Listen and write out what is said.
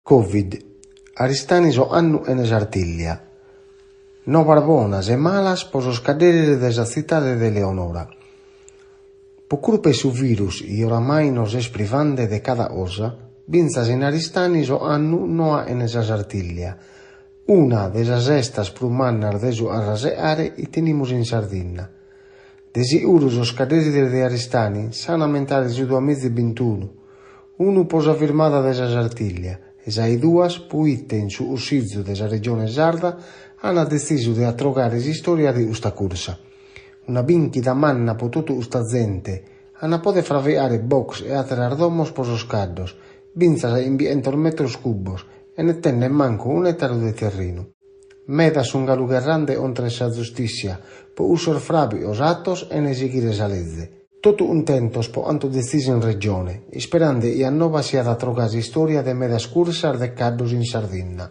Covid, Aristanis ocannu chene Sartìllia. Novas bonas e malas pro sos cadderis de sa tzitade de Eleonora. Pro curpa 'e su virus chi oramai nos est privande de cada cosa, bintzas in Aristanis ocannu noa chene sa Sartìllia, una de sas 'estas prus mannas de su carrasecare chi tenimus in Sardinna. De sicuru sos cadderis de Aristanis s'an a ammentare su duamizebintunu, unu pro sa firmada de sa Sartìllia e sa 'e duas proite in su Cussizu de sa Regione Sarda an detzisu de atrogare s'istòria de custa cursa. Una bìnchida manna pro totu custa zente, an a poder fravicare box e àteras domos pro sos caddos, bintzas a chimbichentos metros cubos, chene tenner mancu un'ètaru de terrinu. Medas sun galu gherrande contra 'e sa zustìssia pro cussos fràbicos atos chene sighire sa leze. Totu cuntentos pro cantu detzisu in Regione, isperande chi a noba siat atrogà s'istòria de medas cursas de caddos in Sardinna.